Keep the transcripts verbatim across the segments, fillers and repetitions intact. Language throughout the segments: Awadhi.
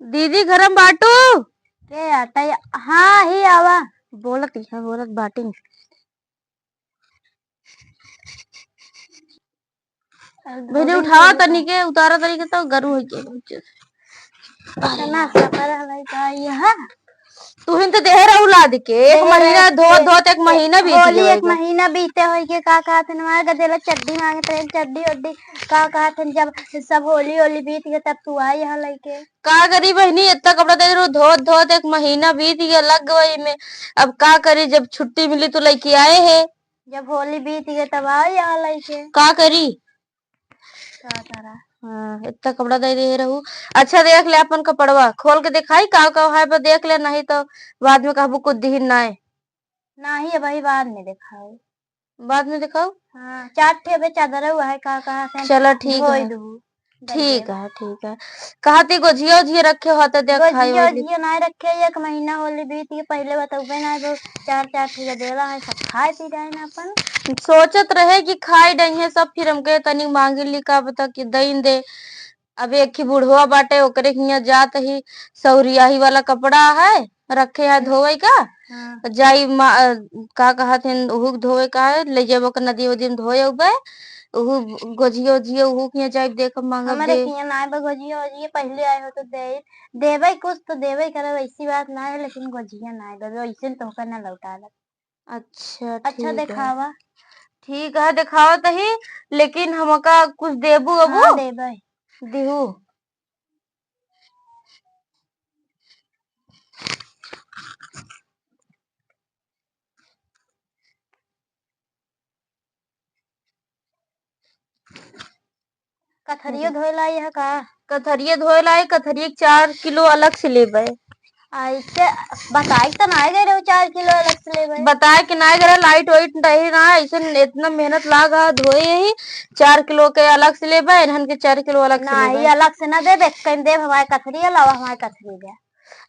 दीदी, घरम बाटू? के आटा या-, हाँ, ही आवा। बोलत ही है, बोलत बाटिन। बहिनी, उठावा तनी के, उतारा तनी के, तो गरु है के। इतना सफर है का यहाँ? तुहिन तो देहे रहू लाद के, एक देहे महीना रहू धोत के। धोत एक महीना बीत होली गया एक होइगा। महीना बीते होई के, का कहत हन, हमारे गदेला चड्डी मांगत रहे, चड्डी उड्डी, का कहत हन, जब सब होली होली बीत गए, तब तू आई यहाँ लइके। का करी बहिनी, इतना कपड़ा दे रहू, धोत धोत एक महीना बीत गया, लग गई में। अब का करी, जब छुट्टी मिली तो लइके आए है। जब होली बीत गए, तब आई यहाँ लइके। का करी? का करा? हाँ, इतना कपड़ा दे दे रहू। अच्छा, देख ले अपन कपड़वा, खोल के दिखाई का का है, पर देख ले, नहीं तो बाद में कहबू कुछ दिहिन नाय। नहीं, अब वही बाद में दिखाओ। बाद में दिखाओ? हाँ, चार ठे अबे चादर हुआ है, का कहा थे? चलो, ठीक धोई है। दूँ। ठीक है, ठीक है। कहा थी गोझिया उझिया रखे हो तो देख, खाई गोझिया वाली। उझिया ना रखे, एक महीना होली बीत के पहले बतौबे ना, दो चार चार ठे देला है, सब खाए पी जाए ना अपन। सोचत रहे कि खाई डई है सब, फिर हमके तनी मांगी ली, का बता कि दइन दे। अब एक ही बुढ़वा बाटे, ओकरे हियां जात ही, सौरियाही वाला कपड़ा है, रखे है धोवे का। हाँ। जाई मा-, अ, का कहत हन, उहू के धोवे का है, ले जाब ओकर नदी उदी में धोए उबे, उहू गोझिया उझिया उहू के हियां जाई, देखब मांगब हमरे दे। हियां ना आए बा गोझिया उझिया, पहले आए हो तो दे, देबे कुछ तो देबे करे, वैसी बात ना है, लेकिन गोझिया ना आए बा, वैसे तो होकर ना लौटा दे। अच्छा, अच्छा, ठीक है। देखावा। ठीक है, देखावा तही, लेकिन हमका कुछ देबू अबू? हाँ, देबे। दिहू। कथरियो हम्म। धोए लाई है का? कथरिये धोए लाई, कथरिये के चार किलो अलग से लेबे। ऐसे बताए के तो ना गए रहो, चार किलो अलग से लेबे। बताए के ना गए रहे, लाइट वाइट रही ना, ऐसे इतना मेहनत लागा धोए ही, चार किलो के अलग से लेबे, इन्हन के चार किलो अलग से नहीं, लेबे। अलग से ना देबे, कहीं देब हमारे कथरी अलावा हमारे कथरी दे।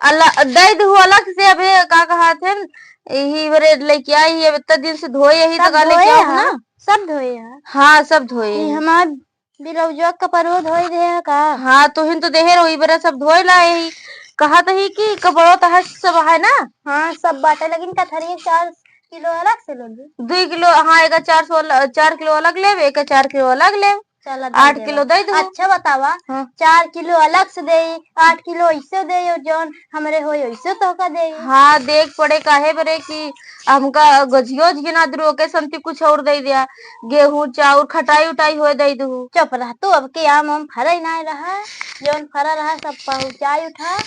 अल्लाह, दे दहु अलग से। अबे का कहत हन, यही बरे लेके आई, अब इतना दिन से धोए यही तो सब का लेके धोए आओ हैं, ना। सब धोए हैं। हाँ, सब धोए ई हैं। हमार ब्लाउजवा कपड़वा धोए दे है का? हाँ, तुहिन तो देहे रहो, ई बरे सब धोए लाए ही। कहत ही कि कपड़वा तो है, सब है ना? हाँ, सब बाटे, लेकिन कथरिया चार किलो अलग से ले ली। दुई किलो, हाँ, एका चार सौ अल-, चार किलो अलग लेब, एका चार किलो अलग लेब। चला, दे आठ देबा। किलो दे दो। अच्छा बतावा, हाँ। चार किलो अलग से दे, आठ किलो ऐसे दे, और जौन हमरे होई वैसे तोहका दे। हाँ, देख पड़े काहे बरे कि हमका गझियो उझियो ना दे, ओके संती कुछ और दे दिया, गेहूं चाउर खटाई उटाई होए दे दू। चुप रह तू, अब के आम आम फरे ना रहा, जौन फरा रहा सब पहुँचाई उठा।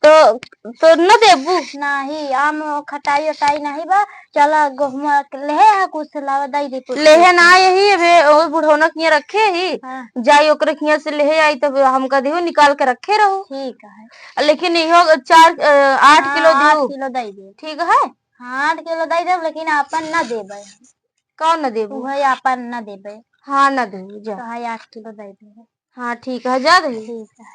तो तो न देबू? नाही, आम खटाई उटाई नाही बा। चला, गहुमा के लेहे आ, कुछ लावा, दई दे कुछ। लेहे ना यही, अबे ओ बुढ़ौना किया रखे ही। हाँ। जाई ओकरे किया से लेहे आई, तब हमका दिहो, निकाल के रखे रहो। ठीक है। लेकिन इहो चार, अ, आठ किलो हाँ, आठ दिहो। किलो दई दे। ठीक है? हाँ, आठ किलो दई दे, लेकिन आपन ना देबे। कौन ना देबू? उहे आपन ना देबे। हाँ, ना देबू, जा। तो है आठ किलो दई दे। हाँ, ठीक है, जा दे। ठीक है।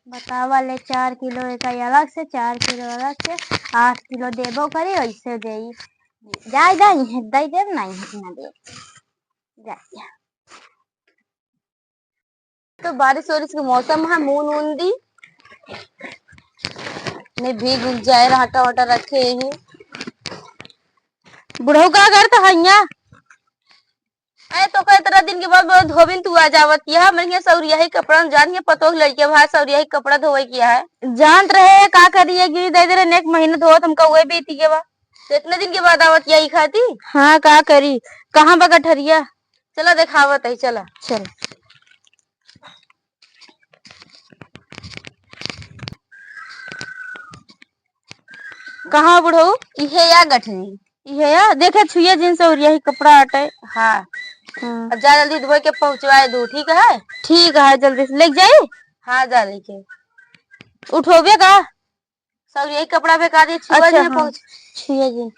बतावा ले, चार किलो एका अलग से, चार किलो अलग से, आठ किलो देबो करी, वैसे देई। जाए, जाए, इहे दई देब, ना इहे ना देब। जाए। तो बारिश वारिश के मौसम है, मून ऊन दी नहीं भीग उग जाए, आटा वाटा रखे ही। बुढ़ऊ का करत हइया? अरे तो का इतना दिन के बाद बोले धोबिन तू आ जावत, यह हमरे यहाँ सौरिया ही कपड़ा, जान के पतोह लड़के भाई सौरिया ही कपड़ा धोवे किया है। जानत रहे का करिए, गिरी दे दे रहे, एक महीना धोत हमका उहे बीती के बा। तो इतने दिन के बाद आवत यही खाती? हाँ, का करी, कहाँ बा गठरिया? चला देखावत है, चला। चल। कहाँ बुढ़ऊ? इहे या गठरी। इहे या? देखे छुए जिन से और यही कपड़ा आटे। हाँ। हाँ। अब जा जल्दी धोए के पहुँचवाए दू, ठीक है? ठीक है, जल्दी से लेके जाई? हाँ, जा लेके। उठोबे का? सब यही कपड़ा बेकार, ये छुआ अच्छा, जिन हाँ। पहुँच। छुए जिन।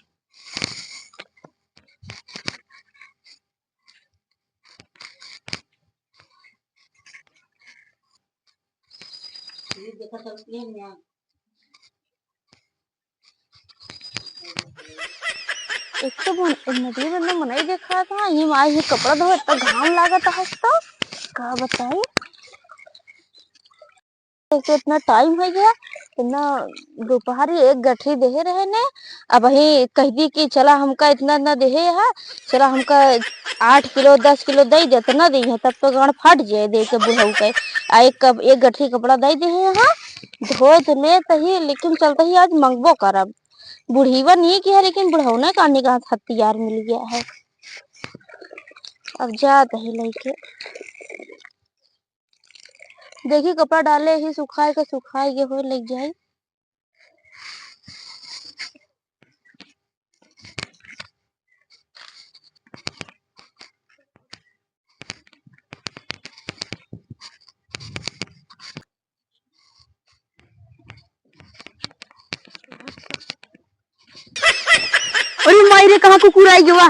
एक तो मन-, नदी में ना मनई देखा था, ये माई ही कपड़ा धोए, इतना घाम लागत है तो का बताई। एक तो इतना टाइम हो गया, इतना दोपहर एक गठरी देहे रहे ने, अब वही कह दी कि चला हमका इतना ना देहे है, चला हमका आठ किलो दस किलो दे दे, इतना दे है, तब तो गांड फाट जाए दे के बुढ़ऊ के। आ एक कप-, एक गठरी कपड़ा दे दे हैं, धोए तो लेत ही, लेकिन चलते ही आज मंगबो करब। बुढ़ीवा नहीं की है, लेकिन बुढ़ऊ ने काने का हथियार मिल गया है। अब जात ही लेके। देखी कपड़ा डाले ही सुखाए के, सुखाए के हो लग जाई। अरे माई रे, कहाँ कुकुर आई गवा?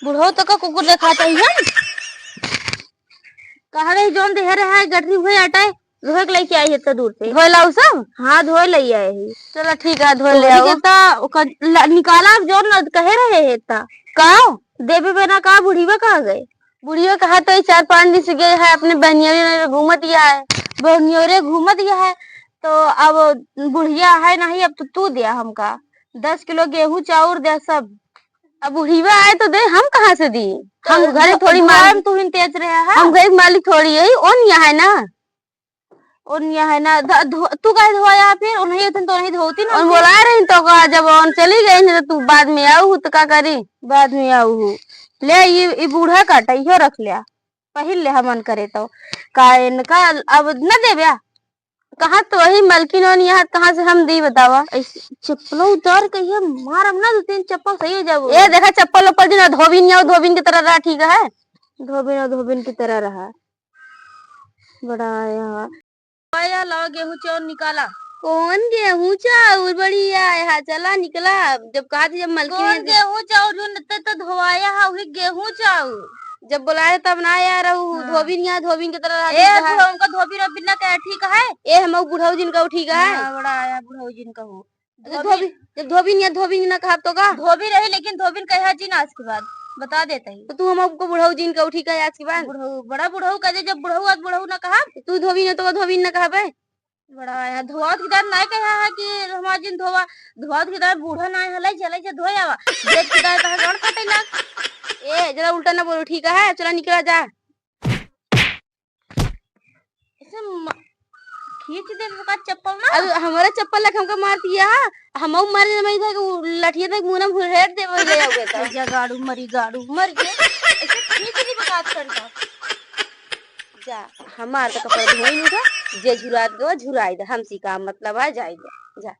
बुढ़ऊ तो का कुकुर देखात ही हम। कहा रही जौन देहे रहे है, गठरी हुए आटा है, धोए के लेके आई है इतना दूर से। धोए लाऊ सब? हाँ, धोए ले आए ही। चला ठीक है, धोए ले तोहरी आओ। के ता ओकर ल-, निकाला अब जौन न कहे रहे है ता। का? देवे बिना का बुढ़ीवा कहाँ गए? बुढ़ियो कहा तो ई चार पाँच दिन से गए है, अपने बहनियोरे घूमत गया है। बहनियोरे घूमत गया है, तो अब बुढ़िया है नहीं, अब तो तू दिया हमका। दस किलो गेहूं चाउर दे सब। अब बुढ़िया आए तो दे, हम कहाँ से दी? हम तो घरे धो-, थोड़ी धोए मालिक, में तू ही तेज रहे है। हम घर के मालिक थोड़ी है, ओन यहाँ है ना। ओन यहाँ है ना, ध-, धो-, तू काहे धोया फिर? ओनही होतन तो ओनही धोती ना और होती। बोला रही तो का, जब ओन चली गई नहीं तो तू बाद में आऊ हूँ तो का करी? बाद में आऊ हूँ। ले, ई, ई बूढ़ा काटा, इहो रख लिया, पहिर ले, हमन करे तो। का इनका अब न देब्या? कहाँ तो वही मलकिन होन यहाँ, कहाँ से हम दी बतावा? ऐसे चप्पलो उतार के ये मारब ना, दो तीन चप्पल सही हो जाबो। ए, देखा, चप्पल उप्पल दिन धोबिन या धोबिन की तरह रहा, ठीक है? धोबिन और धोबिन की तरह रहा। बड़ा आया। आया, लावा गेहूं चाउर निकाला। कौन गेहूं चाउर? बढ़िया है, हाँ, चला निकला। जब कहा थी, जब मलकिन कौन है, गेहूं चाउर? जो नते तो धोवाया है, वही गेहूं चाउर। जब बोलाए तब ना आया रहू, हाँ। धोबिन यहाँ धोबिन की तरह रहती ए, है। बुढ़ऊ उनका धोबिन ओबिन ना कहे, ठीक है? ए, हम बुढ़ऊ जिन कहू, ठीक है? हाँ, बड़ा आया बुढ़ऊ जिन कहू। तो धोबिन, धोबिन, जब धोबिन या धोबिन ना कहब तो का? धोबिन रही, लेकिन धोबिन कहे जिन आज के बाद, बता देता ही। तो तू हम आपको बुढ़ऊ जिन कहू, ठीक है, आज के बाद? बुढ़ऊ, बड़ा बुढ़ऊ कह दे, जब बुढ़ऊ आज बुढ़ऊ ना कहब। तो तू धोबिन है तो का धोबिन ना कहबे? बड़ा आया, धोआत के दार नाय कहा है कि हमार जिन धोवा, धोआत के दार बूढ़ा नाय हलै, चले जे धोए आवा। जेठ के दार तहार गांड फटे लाग। ए, जरा उल्टा ना बोलो, ठीक है? चला निकला जा। ऐसे म-, खींच दे का चप्पल ना। अब हमारा चप्पल लग हमका मार दिया, हम मार दे, मैं इधर लठिया तक मुंह में भुरहेट दे, ले आओगे तो। जा गाड़ू मरी, गाड़ू मर गए। ऐसे खींच दी बकात करता। जा, हमार तो कपड़ा धोई नहीं था, जे झुरात गवा, झुराई दे, हमसे का मतलब है, जाई दे, जा।